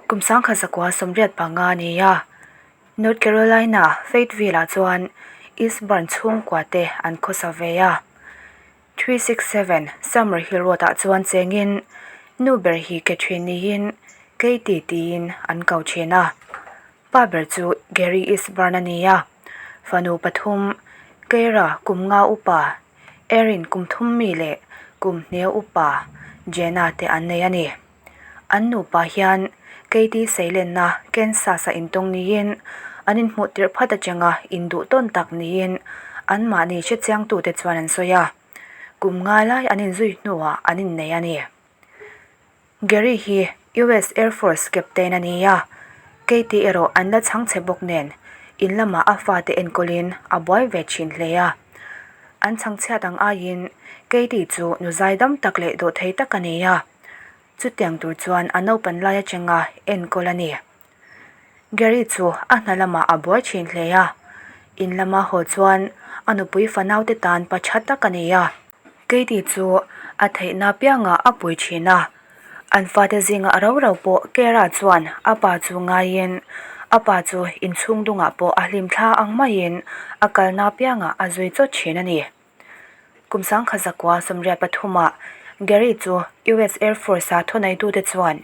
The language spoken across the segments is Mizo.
Kum 1985 a ni a, North Carolina, Fayetteville-ah chuan Eastburn chhungkua te an khawsa ve a. 367 Summer Hill Road-ah chuan chengin nu ber hi Catherine niin Katie tiin an ko thin a. Pa ber chu Gary Eastburn a ni a, fanu pathum Keira kum nga upa, Erin kum thum mi leh kum hnia upa Jenna te an nei a ni. An nupa hian Katie Seilenna Kansas-a intawng niin an inhmuh tirh phat atanga induh tawn tak niin anmahni hrechiangtute chuan an sawi a. Kum nga lai an inzui hnuah an innei a ni. Gary hi US Air Force Captain a ni a, Katie erawh an la chhang che bawk nen in lamah a fate enkawlin a buai ve thin hle a. An chhangchhiat ang aiin Katie chu nu zaidam tak leh dawhthei tak a ni a, chutiang tur chuan a naupan lai atanga enkawl a ni. Gary chu a hna lamah a buai thin hle a, in lama haw chuan a nupui fanaute tan pa tha tak a ni a. Katie chu a theihna piangah a pui thin a, an fate zingah rau rau pawh Kara chuan a pa chu ngaiin a pa chu inchhung dungah pawh a hlim thla ang maiin a kalna piangah a zui chawt thin a ni. Kum 1993ah Gary chu US Air Force-a thuneitute chuan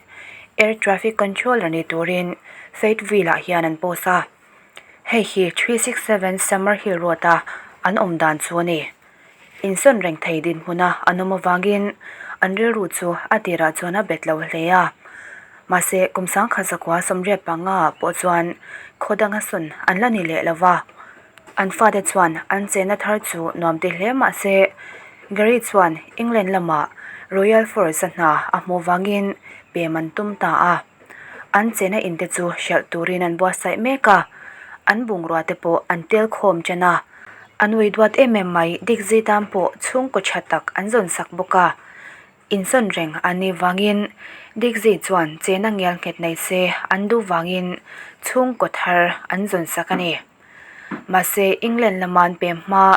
Air Traffic Controller ni turin Fayetteville-ah hian an post a. Hei hi 367 Summer Hill Road-a an awm dan chu a ni. Insawn reng thei dinhmuna an awm avangin an rilru chu a tirah chuan a bet lo hle a. Mahse, kum 1985 ah pawh chuan khaw danga sawn an la ni leh lo va. An fate chuan an chenna thar chu nuam ti hle mah se, Gary chuan England lamah Royal Force-a hna a hmuh vangin pem an tum ta a. An chena in te chu hralh turin an buatsaih mek a, an bungrua te pawh an tel khawm ṭan a. An ui duat em em mai dik zui tan pawh chhungkaw tha tak an zawn sak bawk a. Insawn reng an nih vangin Dikzi chuan chena ngial nghet nei se an duh vangin chhungkaw thar an zawn sak a ni. Mahse England lama an pem hma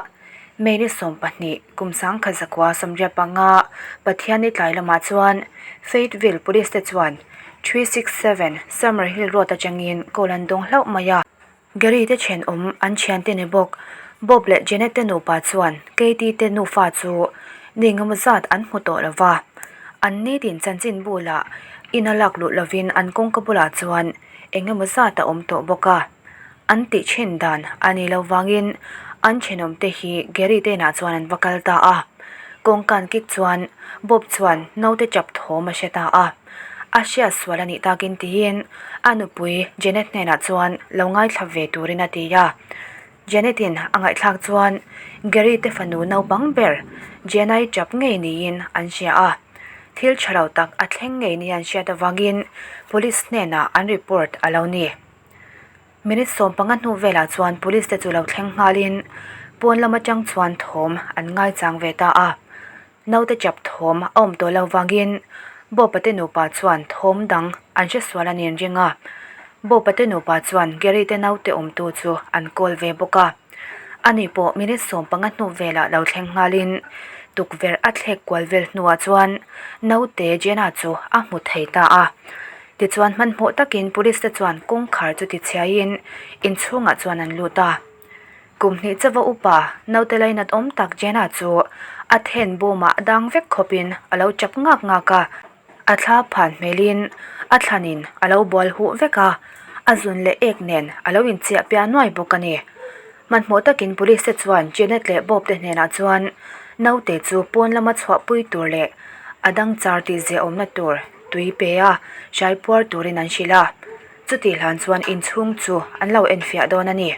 May ni 12 kum 1995 Pathianni tlai lamah chuan Fayetteville Police te chuan 367 Summer Hill Road atangin call an dawng hlauh mai a. Gary te thenawm an thiante ni bawk. Bob leh Janet te nupa chuan Katie te nufa chu ni engemaw zat an hmu tawh lo va. An nitin chanchin bulah ina lak luh lovin an kawngka bulah chuan engemaw zat a awm tawh bawk a. An tih thin dan a ni lo vangin an thenawm te hi Gary te inah chuan an va kal ta a. Kawngka an kik chuan Bob chuan naute chap thawm a hre ta a. A hriat sual a nih takin tiin a nupui Janet hnenah chuan lo ngaithla ve turin a ti a. Janet-in a ngaihthlak chuan Gary te fanu naupang ber Jenna-i tap ngei niin an hria a. Thil tha lo tak a thleng ngei nia an hriat avangin Police hnenah an report a lo ni. Minute 15 hnu velah chuan Police te chu lo thleng nghalin pawn lam atang chuan thawm an ngaichang ve ta a. Naute chap thawm a awm tawh lo vangin Bob-a te nupa chuan thawm dang an hre sual a ni an ring a. Bob-a te nupa chuan Gary te naute awmtu chu an call ve bawk a. Ani pawh minute 15 hnu velah lo thleng nghalin tukverh a thlek kual vel hnuah chuan naute Jenna chu a hmu thei ta a. Tichuan hmanhmawh takin police te chuan kawngkhar chu tichhiaiin inchhungah chuan an lut a. Kum hnih chauva upa naute lainat awm tak Jenna chu a then bawmah dang vek khawpin a lo chap ngak ngak a, a thla phan hmelin a thlanin a lo bual huh vek a, a zun leh ek nen a lo inchiah piah nuai bawk a ni. Hmanhmawh takin police te chuan Janet leh Bob te hnenah chuan naute chu pawn lama chhuahpui tur leh a dang char tih ziah awmna tur tui pe a hrai puar turin an hrilh a, chutih hlan chuan inchhung chu an lo enfiah dawn a ni.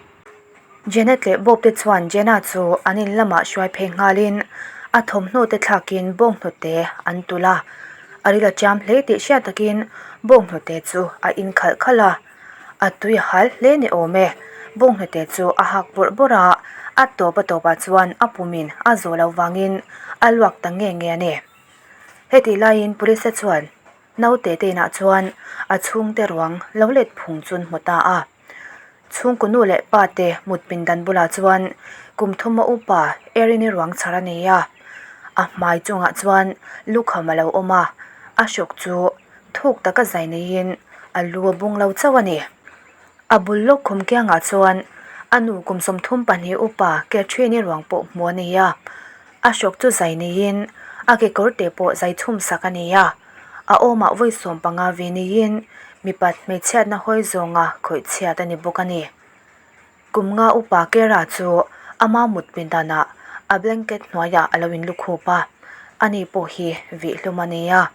Janet leh Bob te chuan Jenna chu an in lamah hruai phei nghalin a thawmhnaw te thlakin bawnghnute an tulh a. A ril a chiam hle tih hriat takin bawnghnute chu a in khalh khalh a. A tui a hal hle ni awm e. Bawnghnute chu a hak bawrh bawrh a, a tawp a tawpah chuan a pumin a zawh loh vangin a luak ta nge nge a ni. Hetih laiin police te chuan naute te inah chuan a chhungte ruang lo let phung chu an hmu ta a. Chhungkaw nu leh pa te mut pindan bulah chuan kum thuma upa Erin-i ruang chhar a nei a, a hmai chungah chuan lukham a lo awm a, a hrawk chu thuk taka zai neiin. A lu a bung lo chauh a ni. A bul lawk khum kiangah chuan a nu kum 32 upa Catherine-i ruang pawh hmuh a ni a. A hrawk chu zai niin a kekawr te pawh zai chhum sak a ni a. A awmah vawi 15 ve niin mipat hmeichhiatna hawi zawnga khawih chhiat a ni bawk a ni. Kum nga upa Kera chu ama mut pindanah a blanket hnuaiah a lo inlukhup a, ani pawh hi vih hlum a ni a.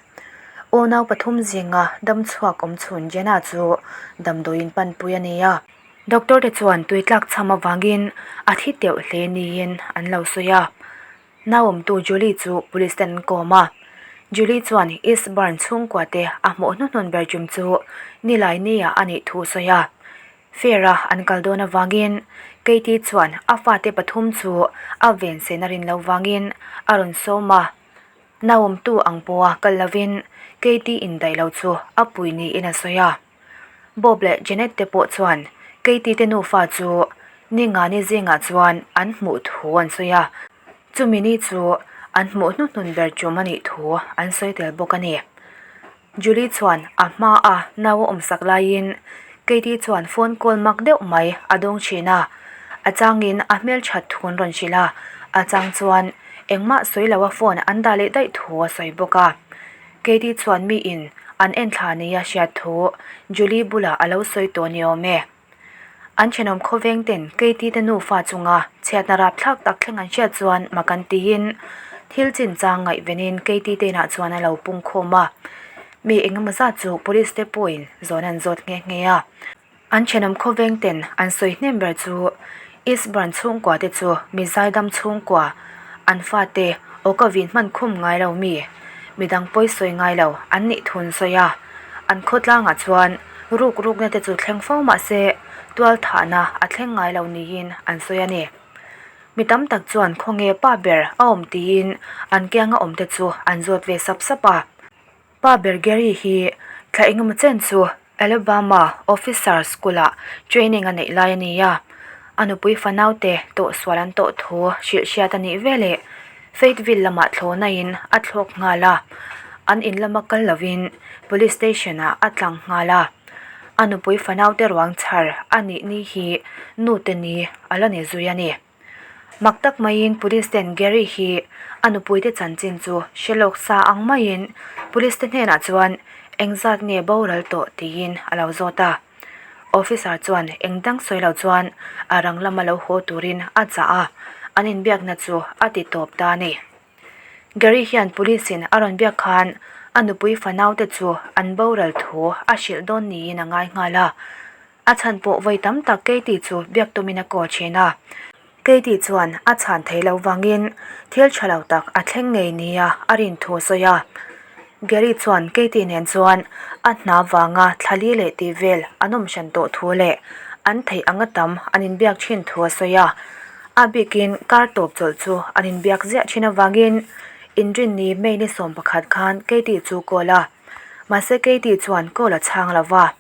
Unau pathum zinga dam chhuak awm chhun Jenna chu damdawiin panpui a ni a. Doctor te chuan tui tlak chham avangin a thi teuh hle niin an lo sawi a. Nauawmtu Julie chu police ten an kawm a. Julie chuan Eastburn chhungkua te a hmuh hnuhnun ber tum chu nilai nia a nih thu a sawi a. Fair a an kal dawn avangin Katie chuan a fate pathum chu a ven sen a rin loh vangin a rawn sawm a. Nauawmtu ang pawha kal lovin Katie indaih lo chu a pui niin a sawi a. Bob leh Janet te pawh chuan Katie te nufa chu Ningani zingah chuan an hmuh thu an sawi a. Chumi ni chu an hmuh hnuhnun ber tum a nih thu an sawi tel bawk a ni. Julie chuan a hma a nau a awmsak laiin Katie chuan phone call mak deuh mai a dawng thin a, a changin a hmelthat thu an rawn hrilh a, a chang chuan engmah sawi lo a phone an dah leh daih thu a sawi bawk a. Katie chuan miin an enthla nia hriat thu Julie bulah a lo sawi tawh ni awm e. An thenawm khawveng ten Katie te nufa chunga chhiatna rapthlak tak thleng an hriat chuan mak an tiin thil chinchang ngaihvenin Katie te inah chuan a lo pung khawm a. Mi engemaw zat chu police te pawhin zawn an zawt nghe nghe a. An thenawm khawveng ten an sawi hnem ber chu Eastburn chhungkua te chu mi zaidam chhungkua an fate awka vin hman khum ngai lo mi midang pawi sawi ngai lo an nih thun sawi a. An khawtlangah chuan ruk rukna te chu thleng fo mah se tual thahna a thleng ngai lo niin an sawi a ni. Mi tam tak chuan khawnge pa ber a awm tiin an kianga awm te chu an zawt ve sap sap a. Pa ber Gary hi thla engemaw chen chu Alabama Officer School-ah training a neih lai a ni a, a nupui fanaute tawhsual an tawh thu hrilh hriat a nih veleh Fayetteville lamah thlawhnain a thlawk nghal a, an in lama kal lovin Police Station-ah a tlang nghal a. A nupui fanaute ruang chhar a nih ni hi nute ni a la ni zui a ni. Mak tak maiin Police ten Gary hi a nupuite chanchin chu hre lawk sa ang maiin Police te hnenah chuan engzat nge boral tawh tiin a lo zawt a. Officer chuan eng dang sawi lo chuan a rang lama lo haw turin a chah a, an inbiakna chu a ti tawp ta a ni. Gary hian Police in a rawn biak khan a nupui fanaute chu an boral thu a hrilh dawn niin a ngai nghal a. A chhan pawh vawi tam tak Katie chu biak tumin a call thin a. Katie chuan a chhan thei loh vangin thil tha lo tak a thleng ngei nia a rin thu a sawi a. Gary chuan Katie nen chuan a hna vanga thla li leh tih vel an awm hran tawh thu leh an theih anga tam an inbiak thin thu a sawi a. A bikin kar tawp chawlh chu an inbiak ziah thin avangin inrinni May ni 11 khan Katie chu call a. Mahse Katie chuan call a chhang lo va,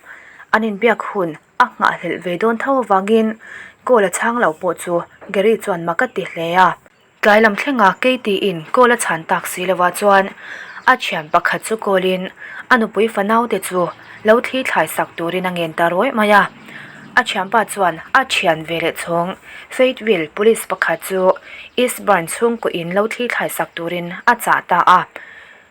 an inbiak hun a nghahhlelh ve dawn tho avangin call a chhang lo pawh chu Gary chuan mak a ti hle a. Tlai lam thlenga Katie in call a chhan tak si lovah chuan a thian pakhat chu call in a nupui fanaute chu lo thli thlai sak turin a ngen ta rawih mai a. A thianpa chuan a thian ve leh chhawng Fayetteville police pakhat chu Eastburn chhungkaw in lo thli thlai sak turin a chah ta a.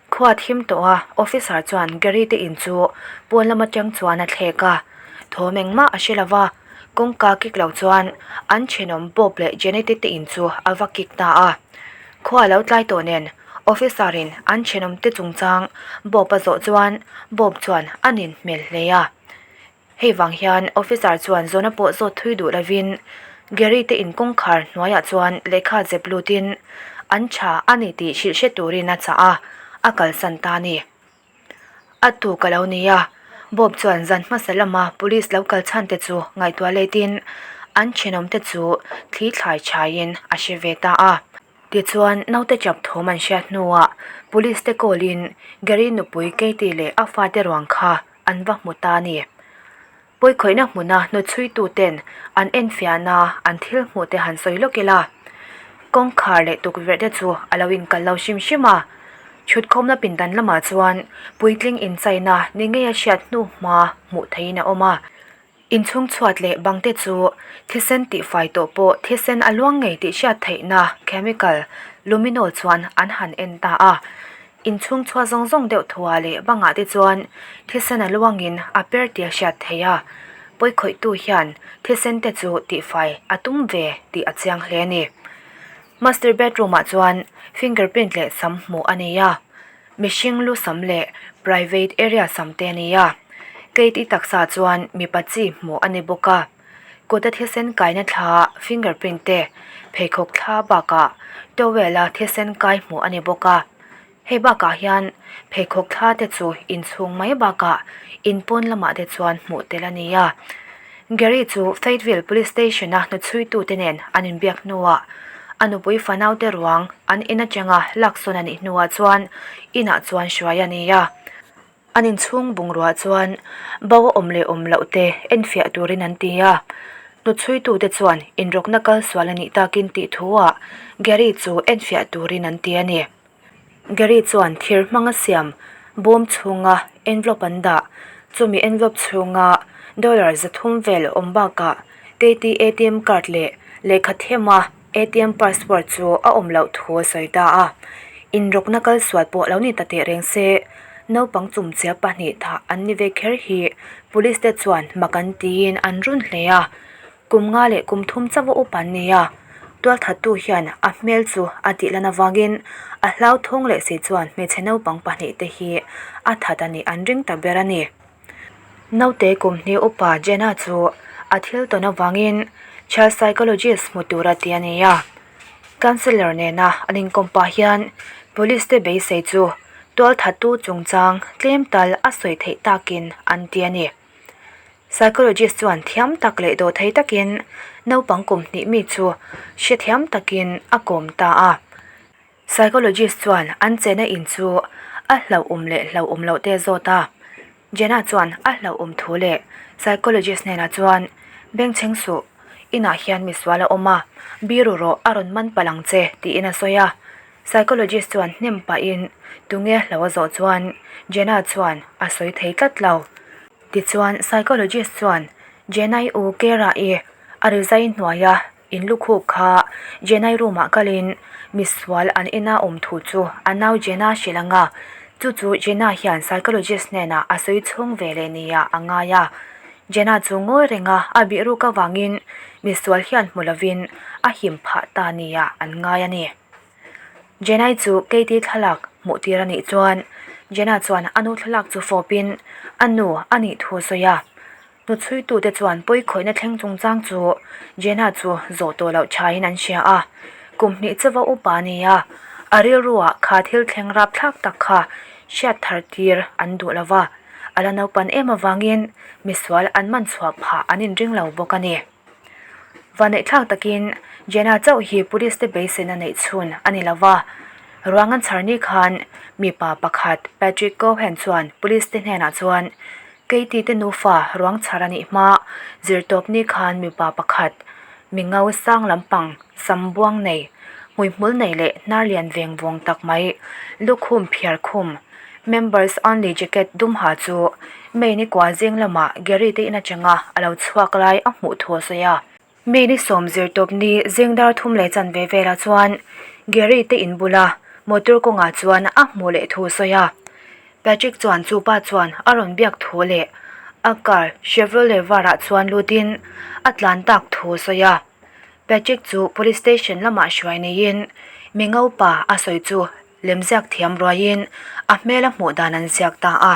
Khua thim tawh a, officer chuan Gary te in chu pawn lam atang chuan a thlek a, thawm engmah a hre lova, kawngka kik lo chuan an thenawm Bob leh Janet-i te in chu a va kik ta a. Khua lo tlai tawh nen officer in an thenawm te chungchang Bob a zawh chuan Bob chuan a nin hmel hle a. Hei vang hian officer chuan zawhna pawh zawt thui duh lovin Gary te in kawngkhar hnuaiah chuan lehkha zep lutin an tha a ni tih hrilh hre turin a chah a, a kalsan ta a ni. A tuk a lo ni a, Bob chuan zan hmasa lama police lo kal chhan te chu ngaihtuah letin an thenawm te chu thli thlai thaiin a hre ve ta a. Tichuan naute chap thawm an hriat hnuah police te call in Gary nupui Katie leh a fate ruang kha an va hmu ta a ni. Pawikhawihna hmuna hnawchhuituten an enfiahna an thil hmuh te han sawi lawk ila, kawngkhar leh tukverh te chu a lo inkal lo hrim hrim a. Thutkhawmna pindan lamah chuan puitling inchaina ni ngeia hriat hnu hma hmuh theihin a awm a. Inchhung chhuat leh bang te chu thisen tihfai tawh pawh thisen a luang ngei tih hriat theihna chemical luminol chuan an han en ta a. Inchhung chhuat zawng zawng deuh thuah leh bangah te chuan thisen a luangin a per tih a hriat theih a. Pawikhawihtu hian thisen te chu tihfai a tum ve tih a chiang hle a ni. Master bedroom ah chuan fingerprint leh sam hmuh a nei a. Mihring lu sam leh private area sam te a ni a. Kate-i taksa chuan mipa chi hmuh a ni bawk a. Kuta thisen kaina thla fingerprint te pheikhawk thla bakah towel a thisen kai hmuh a ni bawk a. Hei bakah hian pheikhawk thla te chu inchhung mai bakah in pawn lamah te chuan hmuh tel a ni a. Gary chu Fayetteville Police Station a hnuchhuitu te nen an inbiak hnuah a nupui fanau te ruang an in atanga laksawn a nih hnuah chuan inah chuan hruai a ni a. An inchhung bungrua chuan bo a awm leh awm loh te enfiah turin an ti a. Hnuchhuitute chuan inrawkna kal sual a nih takin tih thuah Gary chu enfiah turin an ti a ni. Gary chuan thir hmanga siam bawm chhunga envelope an dah. Chumi envelope chhunga dollar 300 vel awm bakah Katie ATM card leh lehkha thema ATM password chu a awm loh thu a sawi ta a. Inrawkna kal sual pawh lo ni ta teh reng se, naupang chumchia pahnih thah an ni ve kher hi police te chuan mak an tiin an run hle a. Kum nga leh kum thum chauh a up an ni a, tualthattu hian a hmel chu a tih lan avangin a hlauthawng leh si chuan hmeichhe naupang pahnih te hi a that a nih an ring ta ber a ni. Naute kum hnih upa Jenna chu a thil tawn avangin child psychologist hmu tura ti a ni a, counsellor nena an inkawm pah hian police te beisei chu tualthattu chungchang tlem tal a sawi theih takin an ti a ni. Psychologist chuan thiam tak leh dawhthei takin naupang kum hnih mi chu hrethiam takin a kawm ta a. Psychologist chuan an chena in chu a hlauhawm leh hlauhawm loh te a zawt a. Jenna chuan a hlauhawm thu leh psychologist hnenah chuan, Bengchheng suh, inah hian misual a awm a, biru rawh a rawn man palh ang che, tiin a sawi a. Psychologist chuan hnem pahin tunge hlo a zawh chuan Jenna chuan a sawi thei tlat lo. Tichuan psychologist chuan Jenna-i u Kera-i a rizai hnuaia in lukhuk kha Jenna-i room ah kalin misual an ina awm thu chu a nau Jenna hrilh ang a, chu chu Jenna hian psychologist hnenah a sawi chhung ve leh nia a ngai a. Jenna chu ngawi renga a bih ruk avangin misual hian hmu lovin a him phah ta nia an ngai a ni. Jenai chu Katie thlalak hmuh tir a nih chuan Jenna chuan a nu thlalak chu fawpin a nu a nih thu a sawi a. Hnuchhuitute chuan pawikhawihna thleng chungchang chu Jenna chu zawh tawh loh thain an hria a. Kum hnih chauva upa a ni a, a rilruah kha thil thleng rapthlak tak kha hriat thar tir an duh lo va, a la naupan em avangin misual an man chhuah phah an inring lo bawk a ni. Vaneihthlak takin Jenna chauh hi police te beiseina neih chhun a ni lo va, ruang an chhar ni khan mipa pakhat Patrick Cohen chuan police te hnenah chuan Katie te nufa ruang chhar a nih hma zirtawp ni khan mipa pakhat mi ngau sang lampang sam buang nei, hmuihmul nei leh hnar lian veng vawng tak mai lukhum phiar khum members only jacket dum ha chu May ni kua zing lamah Gary te in atanga a lo chhuak lai a hmuh thu a sawi a. May ni sawm zirtawp ni zing dar thum leh chanve velah chuan Gary te in bula motor kawngah chuan a hmuh leh thu a sawi a. Patrick chuan chu pa chuan a rawn biak thu leh a car Chevrolet varah chuan lutin a tlan tak thu a sawi a. Patrick chu police station lamah hruai neiin mi ngopa a sawi chu Lemziak thiam ruaiin a hmel a hmuh dan an ziak ta a,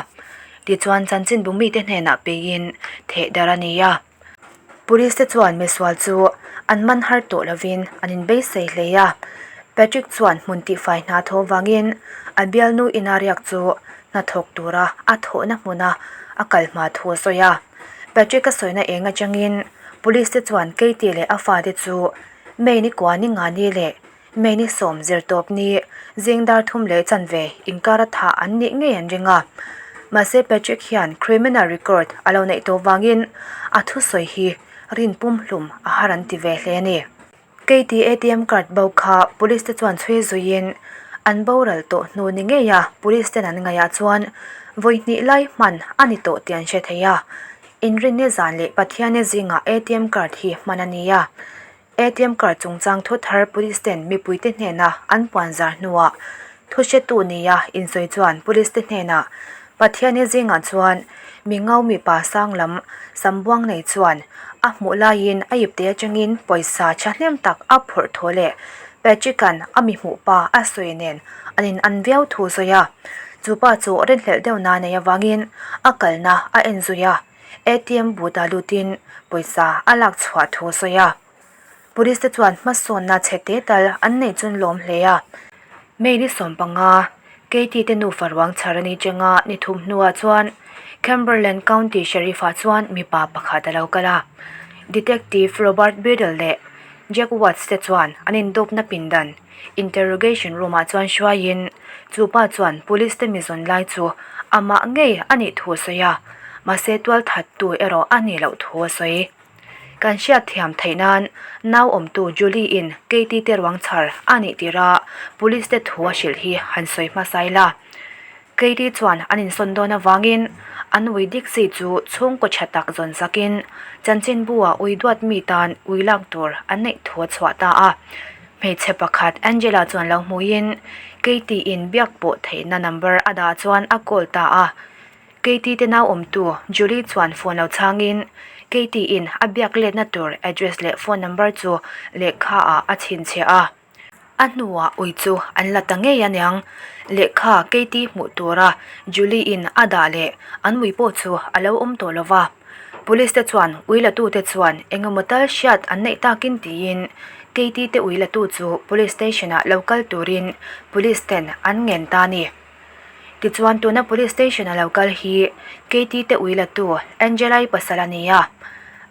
tichuan chanchinbu mite hnenah peiin theh darh a ni a. Police te chuan misual chu an man har tawh lovin an inbeisei hle a, Patrick chuan hmun tihfai hna tho vangin a bialnu ina riak chu hnathawk tura a thawhna hmuna a kal hma thu a sawi a. Patrick a sawina eng atangin police te chuan Katie leh a fate chu May ni kua ni nga ni leh May ni sawm zirtawp ni zing dar thum leh chanve inkar a thah an nih ngei an ring a. Mahse Patrick hian criminal record a lo neih tawh vangin a thusawi hi rin pumhlum a har an ti ve hle a ni. Katie ATM card bo kha police te chuan chhui zuiin. An boral tawh hnu ni ngei a police ten an ngaihah chuan vawi hnih lai hman a ni tawh tih an hre thei a. Inrinni zan leh Pathianni zingah atm card hi hman a ni a. Atm card chungchang thu thar police ten mipuite hnena an puan zar hnuah thu hretu nia insawi chuan police te hnenah Pathianni zingah chuan mi ngau mipa sang lam sambuang nei chuan a hmuh laiin a ipte atangin pawisa thahnem tak a phawrh thaw leh Patrick-a'n a mi hmuh pa a sawi nen an in an viau thu sawi a. Chu pa chu rinhlelh deuh na nei avangin a kalna a en zui a, ATM booth ah lutin pawisa a lak chhuah thu sawi a. Police te chuan hmasawnna chhe te tal an nei chun lawm hle a. May ni 15, Katie te nufa ruang chhar a ni changa ni thum hnuah chuan Cumberland County Sheriff ah chuan mipa pakhat a lo kal a. Detective Robert Biddle leh Jack Watts te chuan an indawpna pindan, interrogation room ah chuan hruaiin chu pa chuan police te mi zawn lai chu amah ngei a nih thu a sawi a, mahse tualthattu erawh a nih loh thu a sawi. Kan hriat thiam theih nan nau awmtu Julie in Katie te ruang chhar a nih tirh a police te thu a hrilh hi han sawi hmasa ila. Katie chuan an insawn dawn avangin an ui Dixie chu chhungkaw tha tak zawn zakin chanchinbu ah ui duat mi tan ui lak tur an neih thu a chhuah ta a. Hmeichhe pakhat Angela chuan lo hmuhin Katie in biak pawh theihna number a dah chuan a call ta a. Katie te nau awmtu Julie chuan phone lo chhangin Katie in a biak letna tur address leh phone number chu lehkha ah a chhinchhiah a. A hnuah ui chu an la ta ngei aniang. Lehkha Katie hmuh tura Julie in a dah leh an ui pawh chu a lo awm tawh lova. Police te chuan ui la tute chuan engemaw tal hriat an neih takin tiin Katie te ui la tu chu police station ah lo kal turin police ten an ngen ta a ni. Tichuan tuna police station a lo kal hi Katie te ui la tu Angela-i pasal a ni a.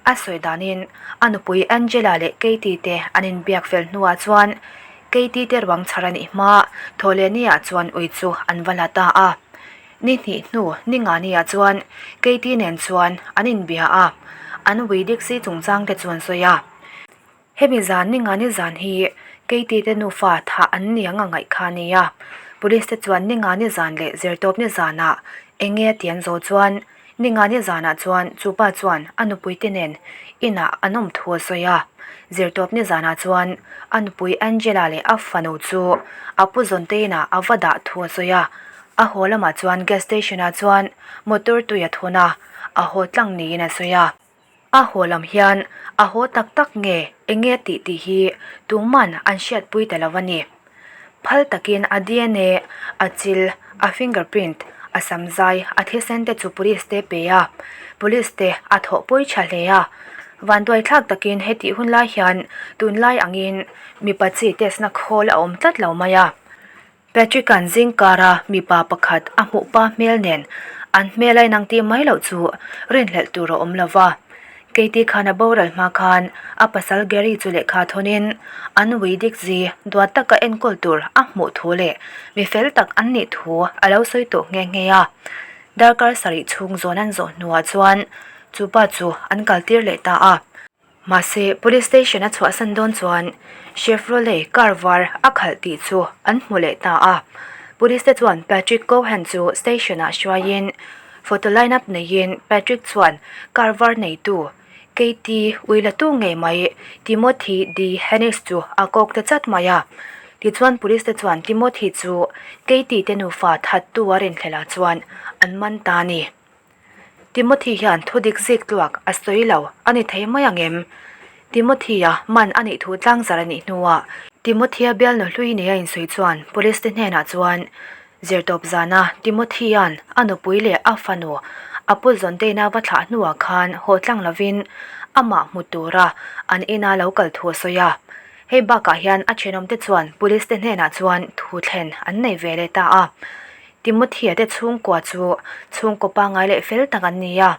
A sawi danin a nupui Angela leh Katie te an inbiak fel hnuah chuan Katie te ruang chhar a nih hma Thawhlehni ah chuan ui chu an va la ta a. Ni hnih hnu ni nga ni ah chuan Katie nen chuan an inbia a, an ui Dixie chungchang te chu an sawi a. Hemi zan ni nga ni zan hi Katie te nufa thah an ni ang a ngaih kha a ni a, Police te chuan ni nga ni zan leh zirtawp ni zanah eng nge a ti an zawh chuan ni nga ni zanah chuan chupa chuan a nupui te nen inah an awm thu a sawi a, zirtawp ni zanah chuan a nupui Angela leh a fanu chu a pu zawn te inah a va dah thu a sawi a, a haw lamah chuan gas station ah chuan motor tui a thun a, a haw tlang niin a sawi a. A haw lam hian a haw tak tak nge eng nge tih tih hi tuman an hriatpui ta lo a ni. Phal takin a dna, a chil, a fingerprint, a samzai, a thisen te chu police te pe a, police te a thawhpui tha hle a. Vanduai thlak takin hetih hun lai hian tunlai angin mipa chi test na khawl a awm tlat lo mai a. Patrick-a'n zingkara mipa pakhat a hmuh pa hmel nen an hmel a inang tih mai loh chu rinhlelh tur a awm lo va. Katie khan a boral hma khan a pasal Gary chu lehkha thawnin an ui dik zi duat taka enkawl tur a hmuh thu leh mi fel tak an nih thu a lo sawi tawh nghe nghe a. Darkar sarih chhung zawn an zawh hnuah chuan chu pa chu an kaltir leh ta a. Mahse, Police Station a chhuahsan dawn chuan Chevrolet car var a khalh tih chu an hmu leh ta a. Police te chuan Patrick Cohen chu station ah hruaiin photo line up neiin Patrick chuan car var neitu Katie Uilatu ngei mai Timothy D. Hennis chu a kawk ta chat mai a. Tichuan Police te chuan Timothy chu Katie te nufa thattu a rinhlelh ah chuan an man ta a ni. Timothy hian thu dik zik tluak a sawi lo a ni thei mai ang em? Timothy-a man a nih thu tlangzar a nih hnuah Timothy-a bialnu hlui nei a insawi chuan police te hnenah chuan zirtawp zana Timothy-a'n a nupui leh a fanu a pu zawnteina va thlah hnuah khan haw tlang lovin amah hmu tura an ina lo kal thu a sawi a. Hei bakah hian a thenawmte chuan police te hnenah chuan thu thlen an nei ve leh ta a. Timothy-a te chhungkua chu chhungkaw pangngai leh fel tak an ni a.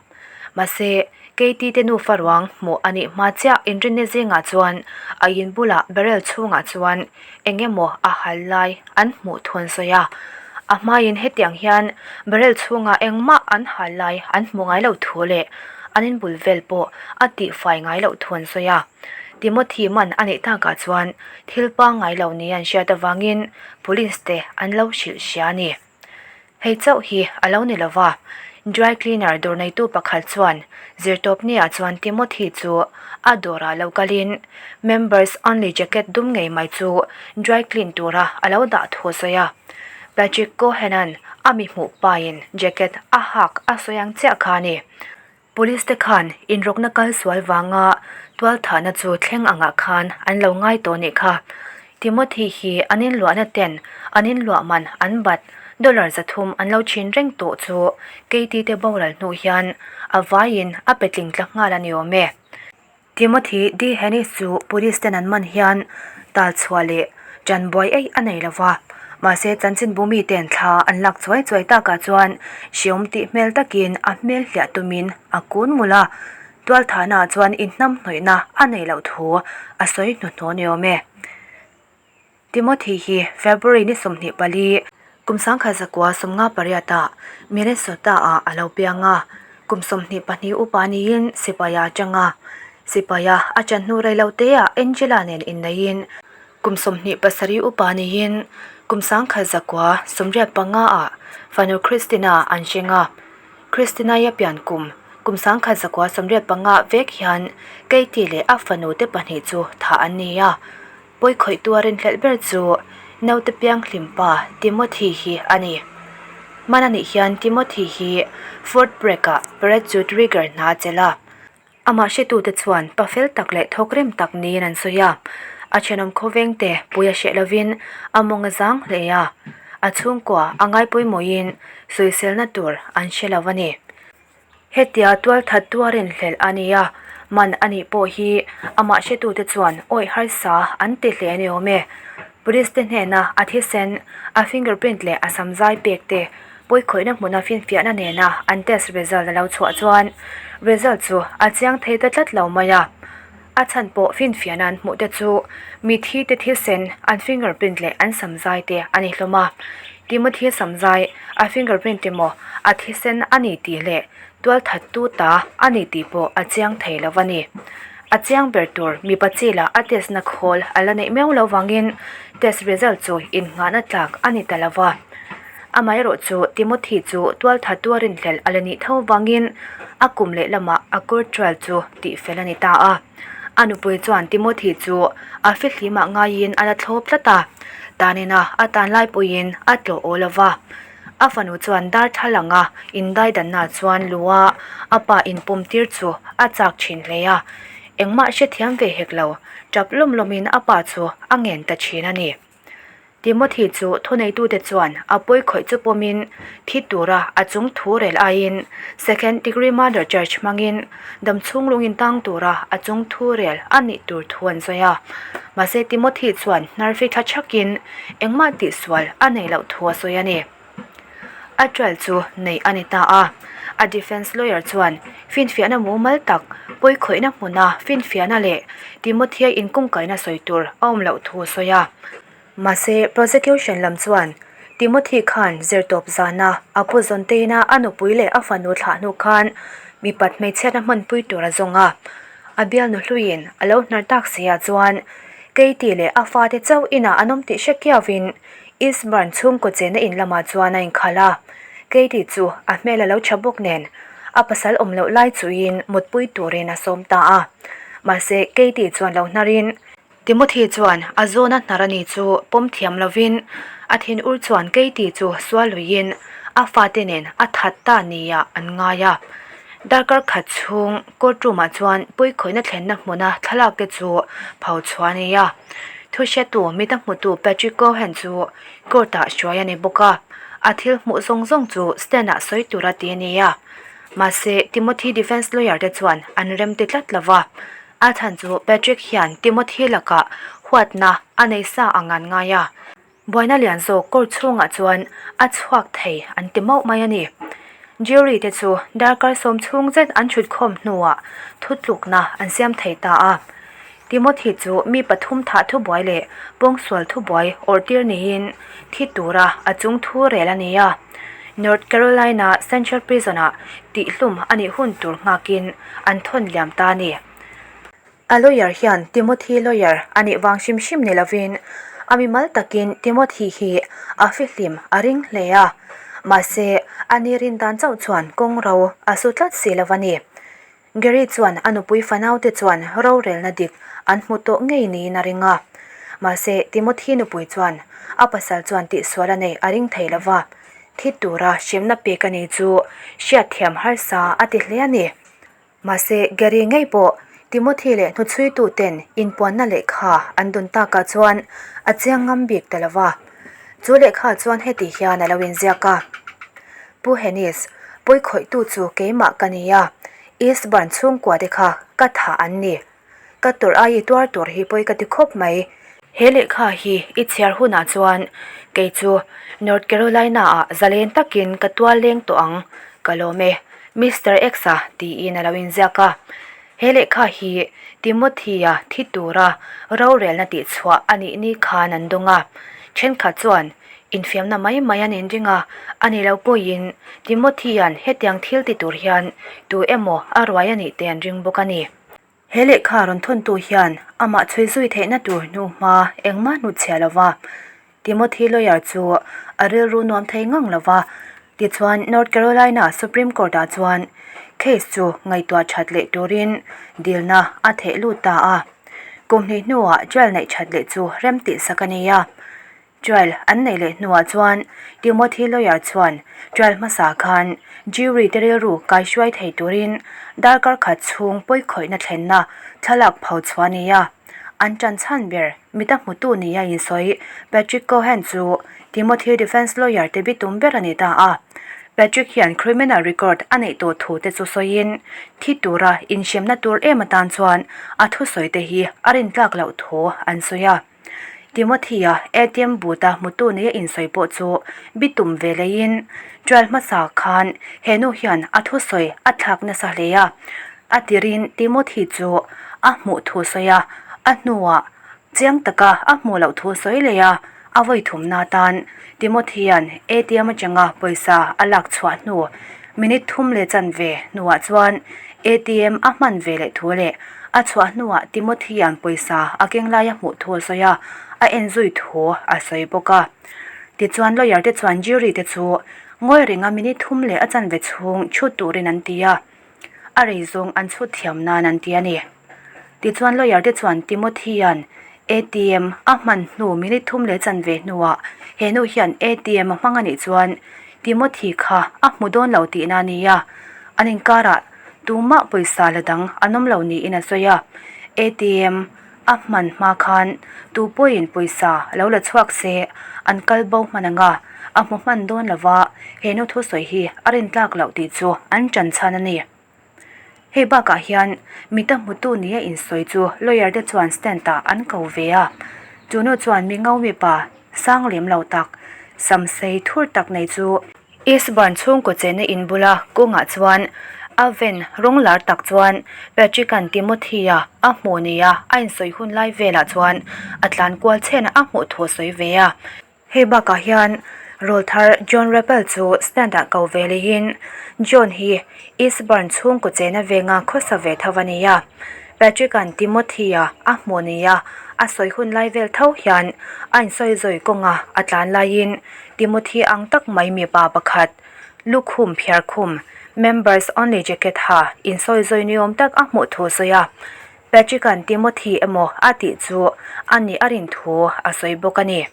Mahse, Katie te nufa ruang hmuh a nih hma chiah inrinni zingah chuan a in bulah barrel chhungah chuan eng emaw a hal lai an hmuh thu an sawi a. A hmaiin hetiang hian barrel chhungah engmah an hal lai an hmu ngai loh thu leh an inbul vel pawh a tihfai ngai loh thu an sawi a. Timothy man a neih takah chuan thil pangngai lo ni an hriat avangin police te an lo hrilh hria a ni. Hei chauh hi a lo ni lova, dry cleaner dawr neitu pakhat chuan zirtawpniah chuan Timothy chu a dawrah lo kalin members only jacket dum ngei mai chu dry clean tura a lo dah thu a sawi a. Patrick Cohen-a'n a mi hmuh pain jacket a hak a sawi ang chiah kha a ni. Police te khan inrawkna kal sual vanga tualthahna chu thleng angah khan an lo ngai tawh nih kha. Timothy hi an inluahna ten an inluah man an bat dollar 300 an lo thin reng tawh chu Katie te boral hnu hian a vaiin a pe tling tla nghal a ni awm e. Timothy D. Hennis chu police ten an man hian tal chhuah leh ṭan buai eih a nei lo va, mahse chanchinbu miten thla an lak chuai chuai takah chuan hreawm tih hmel takin a hmel hliah tumin a kun ngul a, tualthahnaah chuan inhnamhnawihna a nei loh thu a sawi hnuhnawh ni awm e. Timothy hi February ni 24, kum 1958 ah Minnesota ah a lo piang a, kum 22 upa niin sipai a atang a. Sipai a a chan hnu rei lo te ah Angela nen inneihin kum 27 upa niin kum 1985 ah fanu Christina an hring a. Christina-i a pian kum kum 1985 vek hian Katie leh a fanu te pahnih chu thah an ni a. Pawikhawihtu a rinhlelh ber chu naute pianghlim pa Timothy hi a ni. Hman anih hian Timothy hi Fort Bragg-ah parachute rigger hna a chelh a. Amah hretute chuan pa fel tak leh thawk rem tak niin an sawi a. A thenawm khawvengte pui a hreh lovin a mawng a zang hle a. A chhungkua a ngaipawimawhin sawiselna tur an hre lo a ni. Hetia tualthat tuar inhlelh a ni a, man a nih pawh hi amah hretute chuan awih harsa an ti hle a ni awm e. Police te hnena a thisen, a fingerprint leh a samzai pek te pawikhawihna hmuna finfiahna nena an test result a lo chhuah chuan result chu a chiang thei ta tlat lo mai a. A chhan pawh finfiahna an hmuh te chu mithi te thisen, an fingerprint leh an samzai te a ni hlawm a. Timothy samzai, a fingerprint emaw a thisen a ni tih leh tualthattu ta a ni tih pawh a chiang thei lo a ni. A chiang ber tur mipa chi lah a test na khawl a la neih miau lo vangin test result chu innghahna tlak a ni ta lo va. Amaherawh chu Timothy chu tualthattu a rinhlelh a la nih tho vangin a kum leh lamah a court trial chu tihfel a ni ta a. A nupui chuan Timothy chu a fihlimah ngaiin a la thlawp tlat a, tanina a tan lai pawhin a tlawh aw lo va. A fanu chuan darthlalanga indaidanna chuan lua a pa inpawmtir chu a chak thin hle a, engmah hrethiam ve hek lo, tap lawm lawmin a pa chu a ngen ta thin a ni. Timothy chu thuneitute chuan a pawi khawih chu pawmin thi tura a chung thu rel aiin second degree murder charge hmangin damchhung lungin tang tura a chung thu rel a nih tur thu an sawi a. Mahse Timothy chuan hnarfi thla thakin engmah tihsual a nei loh thu a sawi a ni. A trial chu neih a ni ta a. A defence lawyer chuan finfiahna mumal tak, pawikhawihna hmuna finfiahna leh Timothy-a inkungkaina sawi tur a awm loh thu a sawi a. Mahse, prosecution lam chuan Timothy khan zirtawp zana a pu zawnteina a nupui leh a fanu thlah hnu khan mipat hmeichhiatna hmanpui tur a zawng a. A bialnu hluiin a lo hnar tak si ah chuan Katie leh a fate chauh inah an awm tih hre kiauin Eastburn chhungkaw chenna in lamah chuan a inkhalh a, Katie chu a hmel a lo tha bawk nen a pasal awm loh lai chuhin mutpui turin a sawm ta a. Mahse, Katie chuan lo hnarin Timothy chuan a zawna hnar a ni chu pawm thiam lovin a thinur chuan Katie chu sual luiin a fate nen a that ta nia an ngai a. Darkar khat chhung court room ah chuan pawikhawihna thlenna hmuna thlalak te chu pho chhuah a ni a. Thuhriattu mita hmutu Patrick Cohen chu court ah hruai a ni bawk a, a thil hmuh zawng zawng chu stand ah sawi tura ti a ni a. Mahse, Timothy defence lawyer te chuan an rem ti tlat lo va, a chhan chu Patrick hian Timothy lakah huatna a nei sa ang an ngai a. Buaina lian zawk court chhungah chuan a chhuak thei an ti mauh mai a ni. Jury te chu darkar sawm chhung zet an chhut khawm hnuah thutlukna an siam thei ta a. Timothy chu mi pathum thah thubuai leh pawngsual thubuai awrhtir niin thi tura a chung thu rel a ni a. North Carolina Central Prison-ah tihhlum a nih hun tur nghakin an thawn liam ta a ni. A lawyer hian Timothy lawyer a nih vang hrim hrim ni lovin a mimal takin Timothy hi a fihlim a ring hle a, mahse a ni rin dan chauh chuan kawng ro a su tlat si lo a ni. Gary chuan a nupui fanaute chuan rorelna dik an hmu tawh ngei niin a ring a, mahse Timothy nupui chuan a pasal chuan tihsual a nei a ring thei lo va, thi tura hremna pek a ni chu hriatthiam harsa a ti hle a ni. Mahse, Gary ngei pawh Timothy leh hnuchhuitu ten inpuanna lehkha an dun takah chuan a chiang ngam bik ta lo va. Chu lehkha chuan heti hian a lo inziak a, Pu Hennis, pawikhawihtu chu keimah ka ni a, Eastburn chhungkua te kha ka thah an ni. Ka tawrh ai i tuar tur hi pawi ka ti khawp mai. He lehkha hi i chhiar hunah chuan kei chu North Carolina ah zalen takin ka tual leng tawh ang, ka lawm e, Mister X-a tiin a lo inziak a. He lehkha hi Timothy-a thi tura rorelna tihchhuah a nih ni khan an dawng a. Thenkhat chuan infiamna mai mai an inring a, a ni lo pawhin Timothy-a'n hetiang thil ti tur hian tu emaw a ruai a nih te an ring bawk a ni. He lehkha rawn thawntu hian amah chhui zui theihna tur hnuhma engmah hnutchhiah lo va, Timothy lawyer chu a rilru nuam thei ngang lo va. Tichuan, North Carolina Supreme Court-ah chuan case chu ngaihtuah that leh turin dilna a theh lut ta a. Kum hnih hnuah trial neih that leh chu rem tihsak a ni a. Trial an neih leh hnuah chuan Timothy lawyer chuan trial hmasa khan jury te rilru kaihruai thei turin darkar khat chhung pawikhawihna thlenna thlalak pho chhuah a ni a. An ṭan chhan ber mita hmutu nia insawi Patrick Cohen chu Timothy defence lawyer te bitum ber a ni ta a. Patrick hian criminal record a neih tawh thu te chu sawiin thi tura inhremna tur em atan chuan a thusawi te hi a rintlak loh thu an sawi a. Timothy-a ATM booth-a hmutu neia insawi pawh chu bitum ve leiin trial hmasa khan he nu hian a thusawi a thlak nasa hle a. A tirin Timothy chu a hmuh thu sawi a, a hnuah chiang taka a hmuh loh thu sawi leh a, a vawi thumna atan Timothy-a'n ATM atanga pawisa a lak chhuah hnu minute thum leh chanve hnuah chuan ATM a hman ve leh thu leh A chhuah hnuah Timothy-a'n pawisa a keng laia hmuh thu a sawi a, a en zui thu a sawi bawk a. Tichuan lawyer te chuan jury te chu ngawi renga minute thum leh a chanve chhung chhut turin an ti a, a rei zawng an chhut thiam nan an ti a ni. Tichuan lawyer te chuan Timothy-a'n ATM a hman hnu minute thum leh chanve hnuah he nu hian ATM a hmang a nih chuan Timothy kha a hmu dawn lo tihna a ni a, an inkarah Tumah pawisa la dang an awm lo niin a sawi a, ATM a hman hma khan tu pawhin pawisa lo la chhuak se an kal bo hman ang a, a hmu hman dawn lo va, he nu thusawi hi a rintlak loh tih chu an ṭan chhan a ni. Hei bakah hian mita hmutu nia insawi chu lawyer te chuan stand ah an ko ve a, chu nu chuan mi ngo mipa sang lem lo tak sam sei thur tak nei chu Eastburn chhungkaw chenna in bula kawngah chuan a ven rawng lar tak chuan Patrick-a'n Timothy-a a hmuh nia a insawi hun lai velah chuan a tlan kual chhen a hmuh thu a sawi ve a. Hei bakah hian rawlthar John Rappel chu stand-ah ko ve lehin John hi Eastburn chhungkaw chenna venga khawsa ve tho a ni a. Patrick-a'n Timothy-a a hmuh nia a sawi hun lai vel tho hian a insawi zawi kawnga a tlan laiin Timothy ang tak mai mipa pakhat, lukhum phiar khum, members only jacket ha insawi zawi ni awm tak a hmuh thu a sawi a. Patrick-a'n Timothy emaw a tih chu a nih a rin thu a sawi bawk a ni.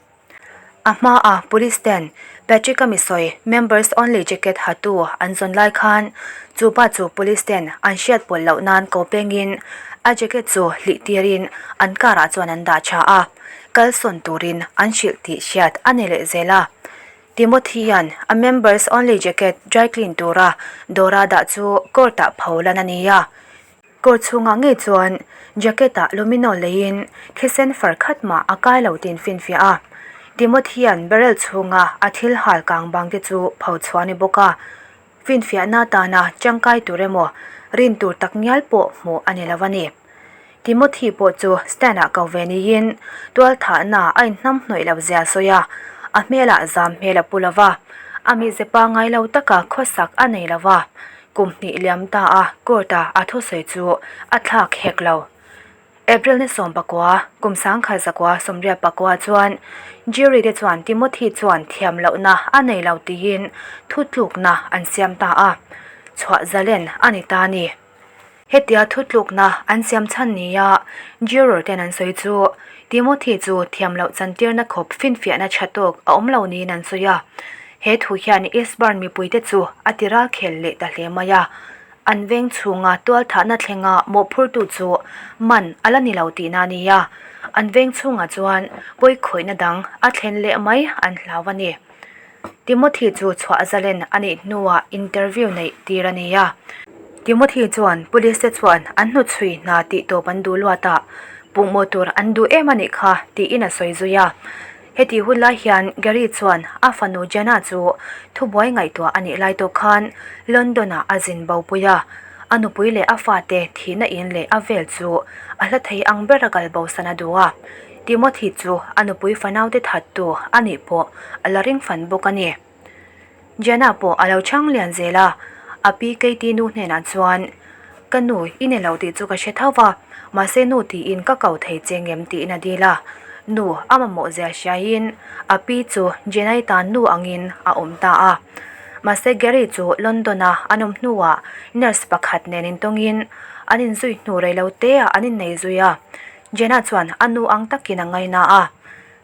A hmaa police ten Patrick-a mi sawi members only jacket ha tu an zawn lai khan chu pa chu police ten an hriat pawlh loh nan ko pengin a jacket chu hlih tirin an car ah chuan an dah tha a. Kal sawn turin an hrilh tih hriat a ni leh zel a. Timothy-a'n a members only jacket dry clean tura dawra dah chu court-ah pho lan a ni a. Court chhungah ngei chuan jacket-ah luminol leiin thisen far khat mah a kai lo tiin finfiah a. Timothy-a'n barrel chhunga a thil hal kang bang te chu pho chhuah a ni bawk a. Finfiahna atana tangkai tur emaw rin tur tak ngial pawh hmuh a ni lo a ni. Timothy pawh chu stand-ah ko ve niin tualthahna a inhnam hnawih lo zia a sawi a, a hmelah zam hmel a pu lo va, a mize pangngai lo taka khawsak a nei lo va, kum hnih liam ta a court-a a thusawi chu a thlak hek lo. April ni 19, kum 1989 chuan jury te chuan Timothy chuan thiam lohna a nei lo tiin thutlukna an siam ta a, chhuah zalen a ni ta a ni. Hetia thutlukna an siam chhan nia juror ten an sawi chu Timothy chu thiam loh chantirna khawp finfiahna tha tawk a awm lo niin an sawi a. He thu hian Eastburn mipuite chu a ti ralkhel leh ta hle mai a. An veng chhunga tualthahna thlenga mawhphurtu chu man a la ni lo tihna a ni a, an veng chhungah chuan pawikhawihna dang a thlen leh mai an hlau a ni. Timothy chu chhuah zalen a nih hnuah interview neih tir a ni a. Timothy chuan police te chuan an hnuchhui hna tih tawp an duh luat a, puhmawh tur an duh em a nih kha tiin a sawi zui a. Heti hun lai hian Gary chuan a fanu Jenna chu thubuai ngaihtuah a nih lai tawh khan London-ah a zin bopui a, a nupui leh a fate thihna in leh a vel chu a hla thei ang bera kal bosan a duh a. Timothy chu a nupui fanaute thattu a nih pawh a la ring fan bawk a ni. Jenna pawh a lo chhang lian zel a, a pi Katie nu hnenah chuan, Ka nu, i ni lo tih chu ka hre tho va, mahse nu tiin ka ko thei che ngem tiin a dil a. Nu a mamawh zia hriaiin a pi chu Jenna-i tan nu angin a awm ta a. Mahse Gary chu London-a an awm hnuah nurse pakhat nen intawngin an inzui hnu reiloteah an innei zui a. Jenna chuan a nu ang takin a ngaina a.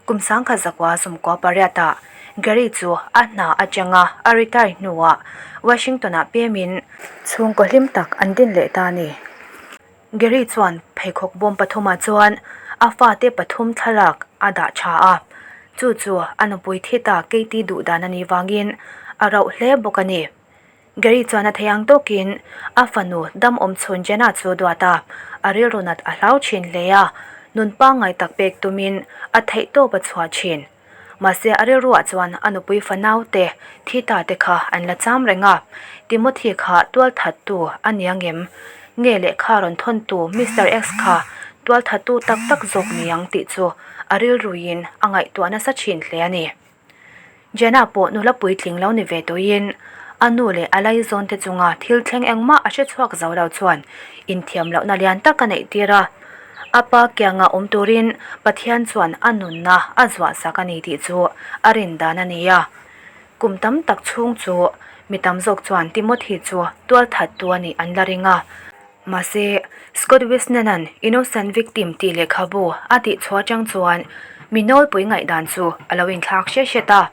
Kum 1998-ah Gary chu a hna atanga a retire hnuah Washington-ah pemin chhungkaw hlim tak an din leh ta a ni. Gary chuan pheikhawk bawm pathumah chuan a fate pathum thlalak a dah tha a, chu chu a nupui thi ta Katie duh dan a nih vangin a rauh hle bawk a ni. Gary chuan a thei ang tawkin a fanu dam awm chhun Jenna chu duat a, a rilru nat a hlau thin hle a, nun pangngai tak pek tumin a theihtawp a chhuah thin. Mahse a rilruah chuan a nupui fanau te, thi ta te kha an la cham reng a, Timothy kha tualthattu a ni angem? Nge lehkha rawn thawntu Mister X kha tualthattu tak tak zawk ni ang tih chu a rilruin a ngaihtuah nasa thin hle a ni. Jenna pawh nula puitling lo ni ve tawhin a nu leh a laizawn te chunga thil thleng engmah a hre chhuak zo lo chuan inthiam lohna lian tak a neih tir a. A pa kianga awm turin Pathian chuan a nunna a zuah sak a ni tih chu a rin dan a ni a. Kum tam tak chhung chu mi tam zawk chuan Timothy chu tualthattu a nih an la ring a. Mahse, Scott Wisnan-a'n Innocent Victim tih lehkhabu a tih chhuah atang chuan mi nawlpui ngaihdan chu a lo inthlak hret hret a,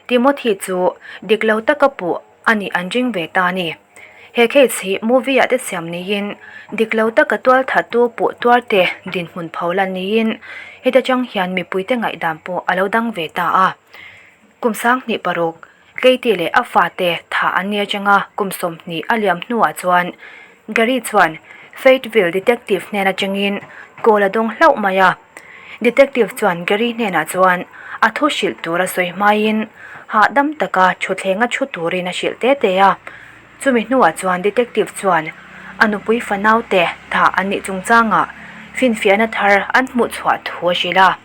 Timothy chu dik lo taka puh a nih an ring ve ta a ni. He case hi movie-ah te siam niin dik lo taka tualthattu puh tuarte dinhmun pho lan niin heta tang hian mipuite ngaihdan pawh a lo dang ve ta a. Kum 26 Katie leh a fate thah an ni atanga kum 20 a liam hnuah chuan Gary chuan Fayetteville detective hnen atangin call a dawng hlauh mai a. Detective chuan Gary hnenah chuan a thu hrilh tur a sawi hmaiin hahdam taka thutthleng a thu turin a hrilh te te a. Chumi hnuah chuan detective chuan a nupui fanaute thah an nih chungchangah finfiahna thar an hmuh chhuah thu a hrilh a.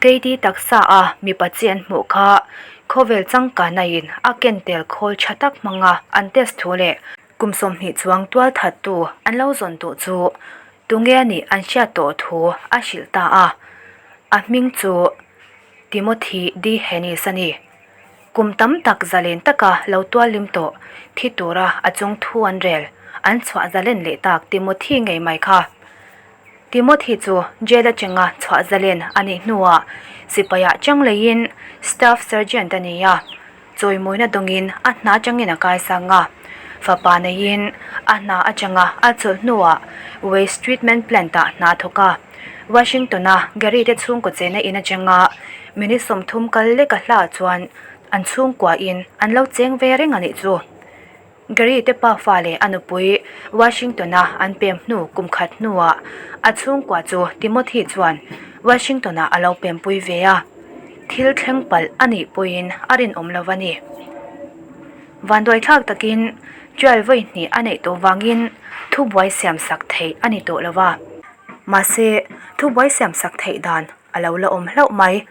Keiti taksa a mipa chi an hmuh kha khawvel changkana in a ken tel khawl tha tak hmanga an test thu leh kum 20 chuang tual thattu an lo zawn tawh chu tunge a nih an hriat tawh thu a hrilh ta a. A hming chu Timothy D Hennis a ni. Kum tam tak zalen taka lo tual lim tawh thi tura a chung thu an rel an chhuah zalen leh tak Timothy ngei mai kha. Timothy chu jail atanga chhuah zalen a nih hnuah sipaiah chang leiin staff sergeant a ni a, chawimawina dawngin a hna atangin a kaisang a. Fapa neiin a hna atanga a chawlh hnuah waste treatment plant-ah hna a thawk a. Washington-a Gary te chhungkaw chena in atanga minute 30 kal lek a hla chuan an chhungkuain an lo cheng ve reng a nih chu. Gary te pafa leh a nupui Washington-a an pem hnu kum khat hnuah a chhungkua chu Timothy chuan Washington-ah a lo pempui ve a, thil thleng palh a nih pawhin a rinawm lo a ni. Vanduaithlak takin trial vawi hnih a neih tawh vangin thubuai siamsak theih a ni tawh lo va, mahse thubuai siamsak theih dan a lo la awm hlauh mai.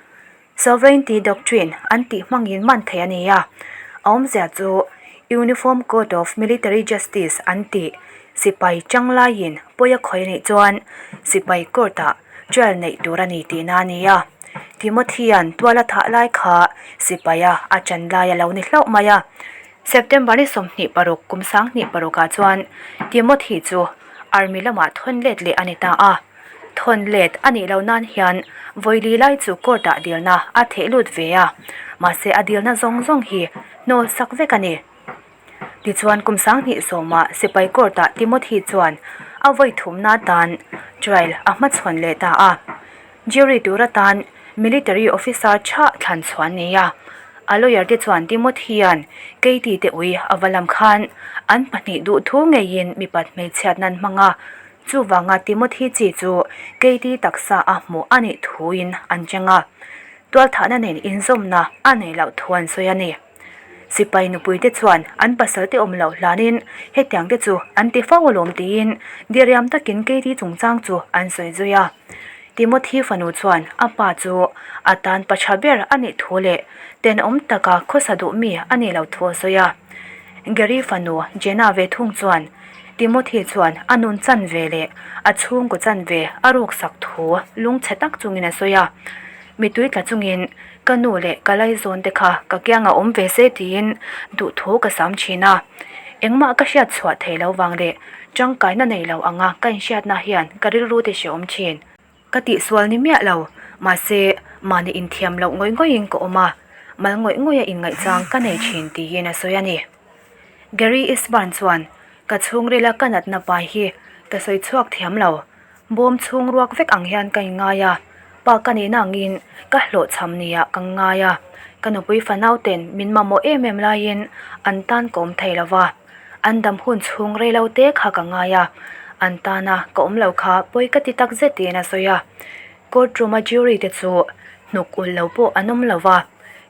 Sovereignty Doctrine an tih hmangin man theih a ni a, a awmzia chu Uniform Code of Military Justice an tih. Sipai chang laiin pawi a khawi anih chuan sipai court ah trial neih tur a ni tihna a ni a. Timothy-a'n tual a thah lai kha sipaia a chan lai a lo ni hlauh mai a. September ni 26 kum 2006 ah chuan Timothy chu army lamah thawn let leh a ni ta a. Thawn let a nih loh nan hian vawili lai chu court ah dilna a theh lut ve a, mahse a dilna zawng zawng hi hnawl sak vek a ni. Tichuan kum 2010 ah sipai court ah Timothy chuan a vawi thumna atan trial a hmachhawn leh ta a. Jury tur atan military officer tha thlan chhuah an ni a. A lawyer te chuan Timothy-a'n Katie te ui a va lam khan an pahnih duh thu ngeiin mipat hmeichhiat nan hmang a. Chuvanga Timothy chi chu Katie taksa a hmuh a nih thuin an cheng a. Tualthahna nen inzawmna a neih loh thu an sawi a ni. Sipai nupui te chuan an pasal te awm loh hlanin hetiang te chu an ti fo alawm tiin diriam takin Katie chungchang chu an sawi zui a. Timothy fanu chuan a pa chu a tan pa tha ber a nih thu leh tenawm taka khawsa duh mi a nih loh thu a sawi a. Gary fanu Jenna ve thung chuan Timothy chuan a nun chan ve leh a chhungkaw chan ve a ruksak thu lungchhe tak chungin a sawi a. Mitui tla chungin ka nu leh ka laizawn te kha ka kiangah awm ve se tiin duhthu ka sam thin a. Engmah ka hriat chhuah thei lo vang leh tangkaina nei lo anga ka inhriatna hian ka rilru te hre awm thin. Ka tihsual ni miah lo, mahse mahni inthiam loh ngawih ngawihin ka awm a, mal ngawih ngawih a inngaihchang ka nei thin tiin a sawi a ni. Gary Eastburn chuan, Ka chhungrila ka natna pai hi ka sawi chhuak thiam lo. Bawm chhung ruak vek ang hian ka inngai a, pa ka nihna angin ka hlawhchham nia ka ngai a, ka nupui fanau ten min mamawh em em laiin an tan ka awm thei lo va, an dam hun chhung rei lo te kha ka ngai a, an tana ka awm lo kha pawi ka ti tak zet tiin a sawi a. Court room a jury te chu hnuk ulh lo pawh an awm lo va,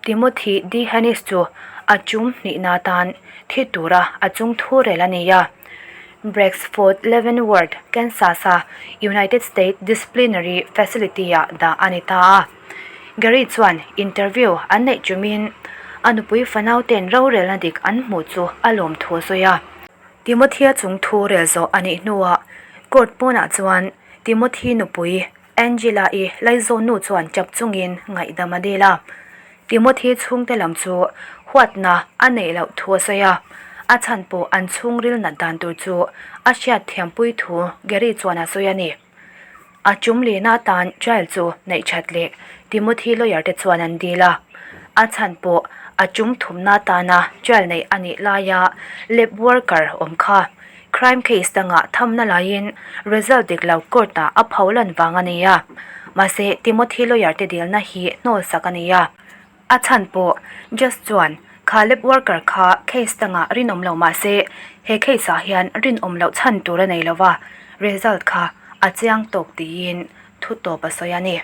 Timothy D Hennis chu a chum hnihna atan thi tura a chung thu rel a ni a. Brexford Leavenworth, Kansas-a United States Disciplinary Facility-ah dah a ni ta a. Gary chuan interview an neih chumin a nupui fanauten rorelna dik an hmuh chu a lawm thu a sawi a. Timothy-a chung thu rel zawh a nih hnuah court pawnah chuan Timothy nupui Angela-i laizawnnu chuan chap chungin ngaihdam a dil a. Timothy chhungte lam chu huatna a neih loh thu a sawi a, a chhan pawh an chhungril nat dan tur chu a hriat thiampui thu Gary chuan a sawi a ni. A tum lehna atan trial chu neih that leh Timothy lawyer te chuan an dil a, a chhan pawh a tum thumna atana trial neih a nih laia lab worker awm kha Crime case dangah thamna laiin result dik lo court ah a pho lan vang a ni a, mahse Timothy lawyer te dilna hi hnawl sak a ni a. A chhan pawh judge chuan kha lab worker kha case dangah rinawm lo mahse he case ah hian rinawm loh chhan tur a nei lo va, result kha a chiang tawk tiin thu tawp a sawi a ni.